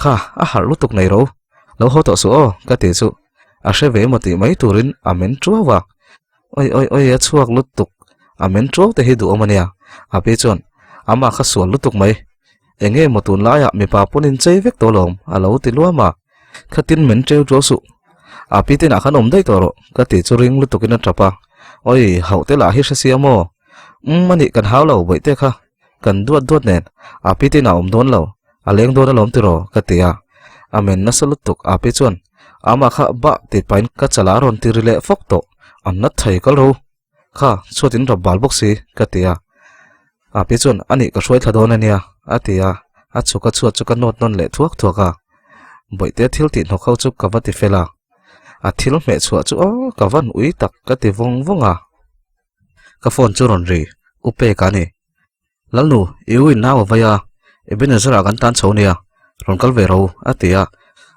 Kha, a harh lutuk nei ro, lo haw tawh suh aw, ka ti chu, a hre ve emaw tih mai turin a men tuau a. Oi oi oi a chhuak lutuk a men tuau te hi duhawm a nia. A pi chuan amah kha sual lutuk mai. Eng nge maw tun laiah mipa pawn in chei vek tawh lawm a lo ti luam a. Khatin men teu tuau suh. A pi te inah khan awm daih tawh rawh ka ti chu ring lutuk in a tap a. Oi hauh te lah hi hre sia maw. Umm a nih kan hau lo bawih te kha. Kan duat duat nen a pi te inah awm dawn lo. A leng dawn alawm tiraw ka ti a. A men nasa lutuk a pi chuan amah kha bah tih pahin ka chalah a rawn ti ri leh fawk tawh. An nat thei kal ro. Kha chhuat in rap bal bawk si ka ti a. A pi chuan a nih ka hruai thla dawn ania a ti a. A chhuk a chhuat chu ka nawt nawn leh thuak thuak a. Bawihte thil tih hnawk ho chu ka va ti fel a. A thil hmeh chhuah chu aw ka van ui tak ka ti vawng vawng a. Ka phone chu rawn ri u pek a ni. Lalnu, i u in nau a vai a, Ebenezer ah kan tan chho nia, rawn kal ve ro, a ti a.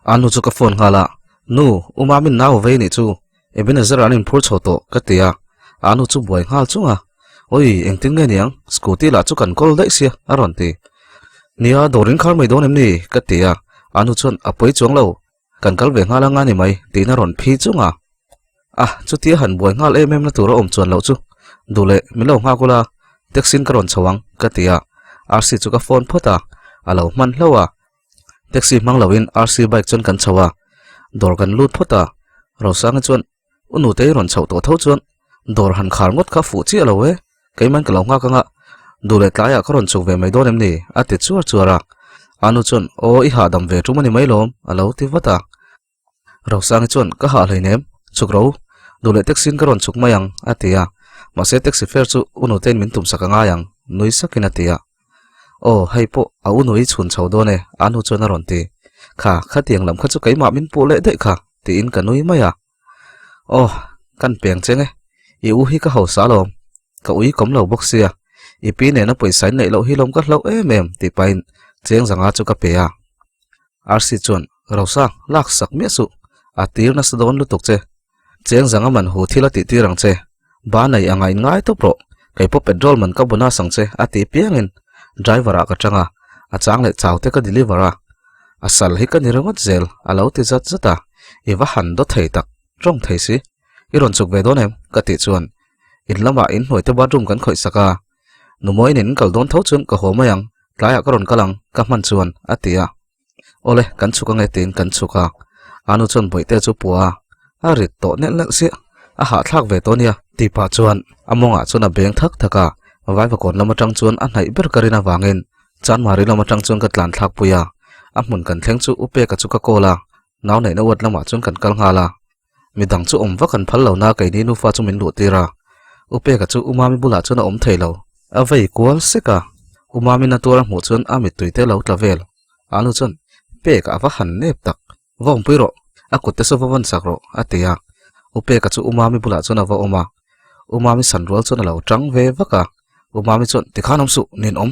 A nu chu ka phone nghal a, Nu, u Mamin nau vei nih chu, Ebenezer an inphur chho tawh, ka ti a. A nu chu buai nghal chung a, Awi, engtin nge niang, scooty lah chu kan kawl daih sia, a rawn ti. Nia, dawr in khar mai dawn em ni? ka ti a. A nu chuan, A pawi chuang lo, kan kal ve nghal anga ni mai, tiin a rawn phi chung a. A, chutia han buai nghal em em na tur a awm chuan loh chu. Duh leh, min lo nghak ula, taxi in ka rawn chho ang, ka ti a. RC chu ka phone phawt a, a lo hman hlauh a. Taxi hmang loin RC bike chuan kan chho a, dawr kan lut phawt a, Rosanga chuan U nutei rawn chhoh tawh tho chuan dawr han khar ngawt kha fuh chiah lo e, keiman ka lo nghak anga duh leh tlaiah ka rawn chhuk ve mai dawn em ni? a ti chuar chuar a, Anu chuan Aw i hahdam ve tum a ni mai lawm a lo ti vat a. Rosangi chuan ka hah hleinem, chhuk ro, duh leh taxi in ka rawn chhuk mai ang, a ti a. Mahse taxi fare chu u nutein min tumsak a ngai ang, nui sakin a ti a. Aw, hei pawh a u nui chhun chho dawn e, a nu chuan a rawn ti. Kha, khatiang lam kha chu keimah min puh leh daih kha, tiin ka nui mai a. Aw, kan peng cheng e, i u hi ka hausa alawm, ka ui kawm lo bawk sia, i pi nena pawisa in neih loh hi lawm ka hlauh em em, tih pahin cheng zanga chu ka pe a. Rc chuan, Rosa, lak sak miah suh, a tir nasa dawn lutuk che. Cheng zanga man hu thil a tih tir ang che. Ba nei anga in ngai tawp rawh, kei pawh petrol man ka bonus ang che a ti piangin driver ah ka tang a, a chang leh chau te ka deliver a. A sal hi ka ni ringawt zel a lo ti zat zat a, i va han daw thei tak, tawng thei si. I rawn chuk ve dawn em? ka tih chuan in lamah in hnuai te bathroom kan khawih sak a, Numawiin in kal dawn tho chuan ka haw mai ang, tlaiah ka rawn kal ang, ka hman chuan, a ti a. Awle, kan chhuk ange tiin kan chhuk a. Anu chuan bawihte chu pua a, a rit tawh nelh nelh siah, a hahthlak ve tawh nia, tih pah chuan a mawngah chuan a beng thak thak a, Vaivakawn lam atang chuan a hnaih ber ka rin avangin Chanmari lam atang chuan ka tlan thlak pui a, a hmun kan thleng chu U Peka chu ka call a, nau neihna uat lamah chuan kan kal nghal a. Midang chu awm vak an phal lo na keini nufa chu min luh tir a. U Peka chu U Mami bulah chuan a awm thei lo. A vei kual sek a. U Mami na tuar a hmuh chuan a mittui te lo tla vel. A nu chuan, Peka a va han nep tak. Va awmpui rawh. A kut te saw va vawn sak rawh, a ti a. U Peka chu U Mami bulah chuan a va awm a. U Mami san rual chuan a lo tang ve vak a. U Mami chuan, Tikhan awm suh, nin awm.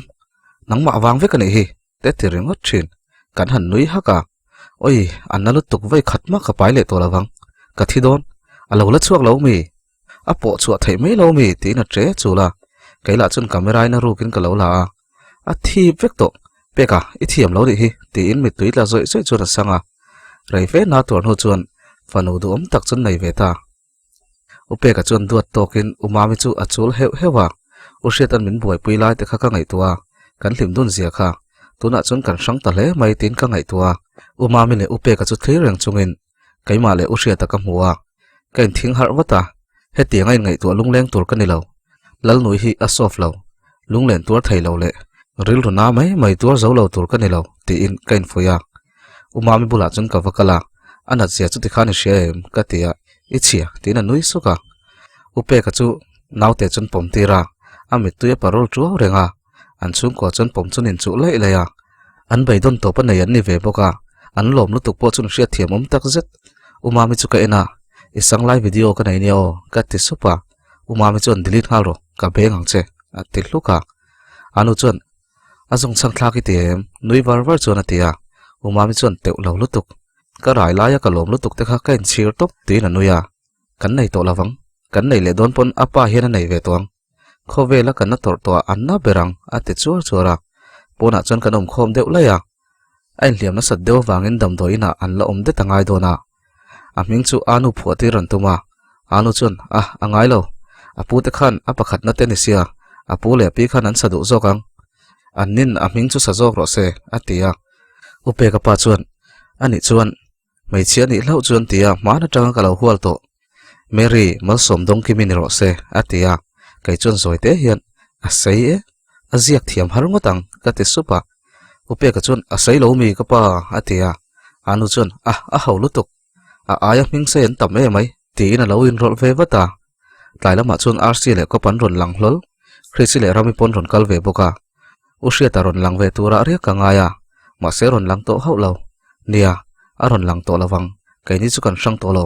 Nangmah vang vek a nih hi. Te ti ringawt thin. Kan han nui hak a. Oi, a na lutuk vei khat mah ka pai leh tawh lovang. Ka thi dawn. A lo la chhuak lo mi? A pawh chhuah theih mai lo mi? tiin a ṭe chul a. Kei lah chuan camera in a rukin ka lo la a. A thip vek tawh. Peka, i thiam lo nih hi, tiin mittui tla zawih zawih chuan a sang a. Rei fe na tuar hnu chuan fanu duhawm tak chuan nei ve ta. U Peka chuan duat tawkin U Mami chu a chul heuh heuh a, U Hriata'n min buaipui lai te kha ka ngaihtuah a, kan hlim dun zia kha. Tunah chuan kan hrang ta hle mai tiin ka ngaihtuah a, U Mami leh U Peka chu thlir reng chungin keimah leh U Hriata ka hmu a, ka inthing harh vat a, hetiang a inngaihtuah lungleng tur ka ni lo. Lalnui hi a soft lo, lunglen tuar thei lo leh rilru na mai mai tuar zo lo tur ka ni lo tiin ka infuih a. U Mami bulah chuan ka va kal a, a nat zia chu tikhan i hria em? ka ti a, I chhia tiin a nui suk a. U Peka chu naute chuan pawm tir a, a mittui a parol tuau reng a, an chhungkua chuan pawm chuan inchuh laih laih a. An beidawn tawp a nei an ni ve bawk a, an lawm lutuk pawh chuan hriatthiam awm tak zet. U Mami chu ka en a, I sanglai video ka nei nia aw ka ti sup a, U Mami chuan delete nghal rawh, ka beng ang che a ti hluk a. Anu chuan A zawng chhang thlak i ti em? Nui var var chuan a ti a. U Mami chuan teuh lo lutuk. Ka rai laia ka lawm lutuk te kha ka inchhir tawp tiin a nui a. Kan nei tawh lovang. Kan nei leh dawn pawn a pa hian a nei ve tawh ang. Khawvela kan na tawrh tawh ah an na ber ang a ti chuar chuar a. Pawnah chuan kan awm khawm deuh laih a. A inhliam nasat deuh avangin damdawi inah an la awm det a ngai dawn a. A hming chu Anu phuah tir an tum a. Anu chuan, A, a ngai lo. A pu te khan a pakhatna te ni sia, a pu leh a pi khan an sa duh zawk ang. An nin a hming chu sa zawk rawh se, a ti a. U Peka pa chuan, A nih chuan, hmeichhia nih hlauh chuan tia hmaan atanga ka lo hual tawh. Mary, Malsawm Dawngkimi ni rawh se, a ti a. Kei chuan zawi te hian, A sei e, a ziak thiam har ngawt ang, ka ti sup a. U Peka chuan, A sei lo mi ka pa, a ti a. Anu chuan, A, a ho lutuk. A aia hming sei an tam em mai, tiin a lo inrawlh ve vat a. Tlai lamah chuan RC leh Kawp an rawn lang hlawl. Chrissy leh Rami pawn rawn kal ve bawk a. U Hriata rawn lang ve turah riak ka ngai a, mahse rawn lang tawh hauh lo. Nia, a rawn lang tawh lovang, keini chu kan hrang tawh lo.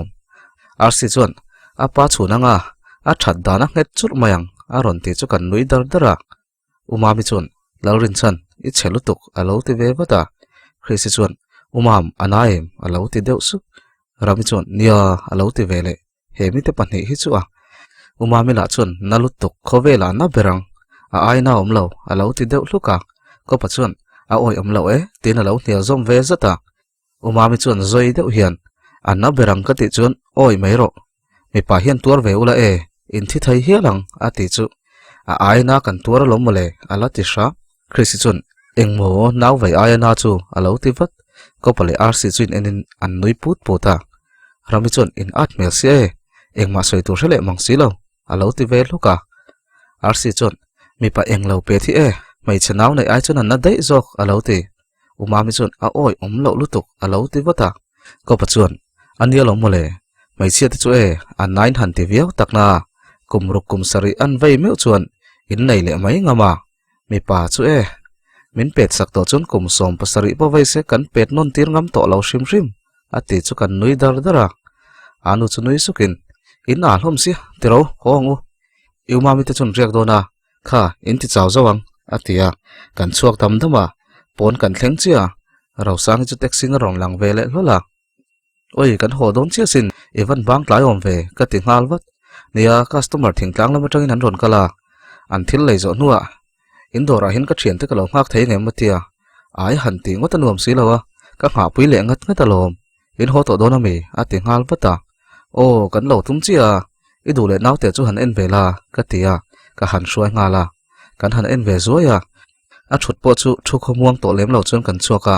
RC chuan, A pa chhun anga, a that dan a nghet churh mai ang, a rawn tih chu kan nui dar dar a. U Mami chuan, Lalrinchan, i chhe lutuk, a lo ti ve vat a. Chrissy chuan, Umam, a na em? A lo ti deuh sup. Rami chuan, Nia, a lo ti ve leh. He mite pahnih hi chu a. Umami lah chuan, Na lutuk, khawvelah na ber ang. A aina awm lo, a lo ti deuh hluk a. Kawpa chuan, A awih awm lo e, tiin a lo hnial zawm ve zat a. Umami chuan zawi deuh hian, A na ber ang ka tih chuan awi mai rawh. Mipa hian tuar ve ula e, in thi thei hial ang, a ti chu. A aina kan tuar alawm mawle, a la ti hra. Chrissy chuan, Engmaw, nau vai aia na chu, a lo ti vat. Kopa leh Arsi chu in enin an nui put put a. Rami chuan, In at hmel si e, engmah sawi tur hre leh mang si lo, a lo ti ve hluk a. Arsi chuan, Mipa englo pe thi e, hmeichhe nau neih ai chuan an na daih zawk, a lo ti. Umami chuan a awi awm loh lutuk a lo ti vat a. Kopa chuan, A nia lo mawle, hmeichhia te chu e, a nain han ti viau tak na, kum ruk kum sarih an vei meuh chuan in nei leh mai ngam a, mipa chu e, min pet sak tawh chuan kum 70 pawh vei se kan pet nawn tir ngam tawh lo hrim hrim, a ti chu kan nui dar dar a. A nu chu nui sukin, In a hlawm sia, tiro, haw ang u. I Umami te chuan riak dawn a, Kha, in ti chau zauh ang, a ti a. Kan chhuak dam dam a, pawn kan thleng chiah a. Rosangi chu taxi in a rawn lang ve leh hlawl a. Oi, kan haw dawn chiah sin, i van bang tlai awm ve, ka ti nghal vat. Nia, customer thingtlang lam atangin an rawn kal a. An thil lei zawh hnuah, in dawrah hian ka thiante ka lo nghak thei ngem a ti a. Ai han tih ngawt a nuam si lo a, ka nghahpui leh ngat ngat alawm. In haw tawh dawn a mi? a ti nghal vat a. Aw, kan lo tum chiah a, i duh leh naute chu han en ve la, ka ti a, ka han hruai nghal a. Kan han en ve zuai a, a thut pawh chu thu khawmuang tawh lem lo chuan kan chhuak a.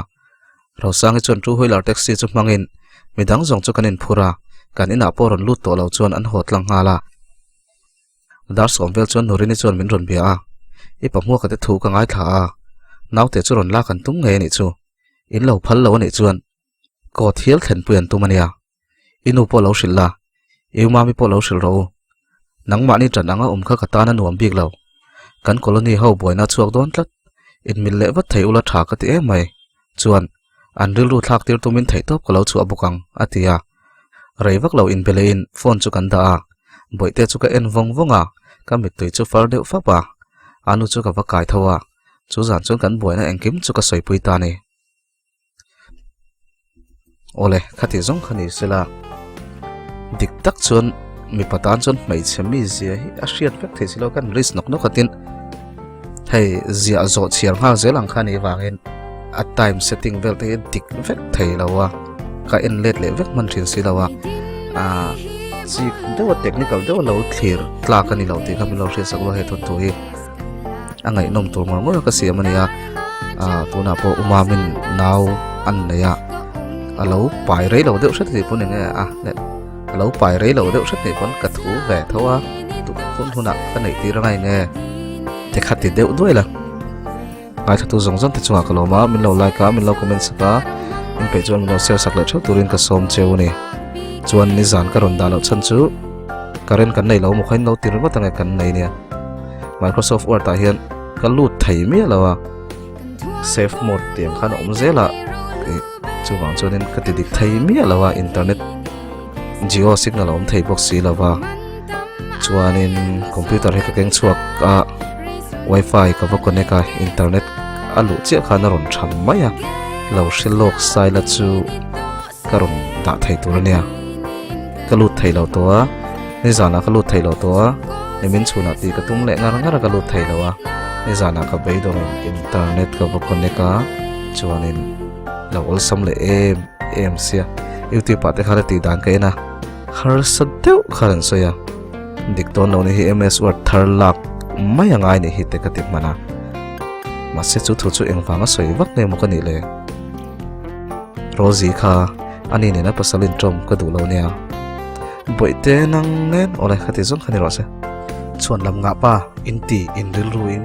Rosangi chuan two wheeler taxi chu hmangin midang zawng chu kan inphur a, kan inah pawh rawn lut tawh lo chuan an haw tlang nghal a. Dar sawm vel chuan Nurini chuan min rawn bia a, i pahmuaka te thu ka ngaithla a, naute chu rawn lak an tum ngei a nih chu, in lo phal lo a nih chuan Court hial thlenpui an tum a nia. I nu pawh lo hrilh la, i u mami pawh lo hrilh rawh u. Nangmahni ṭan anga awm kha ka tan a nuam bik lo. Kan colony ho buaina a chhuak dawn tlat. Inmil leh vat thei ula ṭha ka ti em mai. Chuan, an rilru thlak tir tumin theihtawp ka lo chhuah bawk ang, a ti a. Rei vak lo inbe lehin phone chu kan dah a. Bawihte chu ka en vawng vawng a, ka mittui chu far deuh fap a. A nu chu ka va kai tho a, chu zan chuan kan buaina engkim chu ka sawipui ta a ni. Awle, khati zawng kha ni sela dik tak chuan mipa tan chuan hmeichhe mi zia hi a hriat vek thei silo kan risk nawk nawk atin hei ziah zawh chhiar nghal zel ang kha ni vangin a time setting vel te hi dik vek thei lo a ka en let leh vek hman thin si lo a ah chik deuh a technical deuh a lo thlir tlak a ni lo tih kha min lo hriat sak lo he thawnthu hi. A ngaihnawm tur ngawr ngawr ka siam a nia ah tunah pawh umamin nau an nei a a lo pai rei lo deuh hret ni pawn eng nge a leh a lo pai rei lo deuh hret ni pawn ka thu ve tho a tuk hun hunah ka neih tir angai nge te kha ti deuh duai la ngaithla tu zawng zawng te chungah ka lawm a min lo like a min lo comment sak a in peih chuan min lo share sak leh theuh turin ka sawm cheu a ni chuan nizan ka rawn dah loh chhan chu current kan nei lo maw kha in lo ti ringawt ange kan nei nia. Microsoft Word ah hian ka lut thei miah lo a safe mode tiang khan a awm zel a ih chuvang chuanin ka ti dik thei miah lo a internet Jio signal a awm thei bawk si lo va chuanin computer hi ka keng chhuak a wifi ka va connect a internet a luh chiah khan a rawn tham mai a lo hre lawk sai la chu. Ka rawn dah thei tur a nia. Ka lut thei lo tawh a, nizanah ka lut thei lo tawh a, nimin chhunah tih ka tum leh ngar ngar a ka lut thei lo a, nizanah ka beidawngin internet ka va connect a, chuanin lo awlsam leh em em sia. Youtube ah te khan a tih dan ka en a, harsa deuh khan an sawi a, dik dawn lo ni hi MS Word thar lak mai a ngai ni hi te ka ti hman a, mahse chu thu chu engvanga sawi vak nge maw ka nih le? Rosie kha ani nena pasal intawm ka duh lo nia. Bawihte nang nen awle khati zawng kha ni rawh se. Chhuan lam ngah pa in ti in rilru in.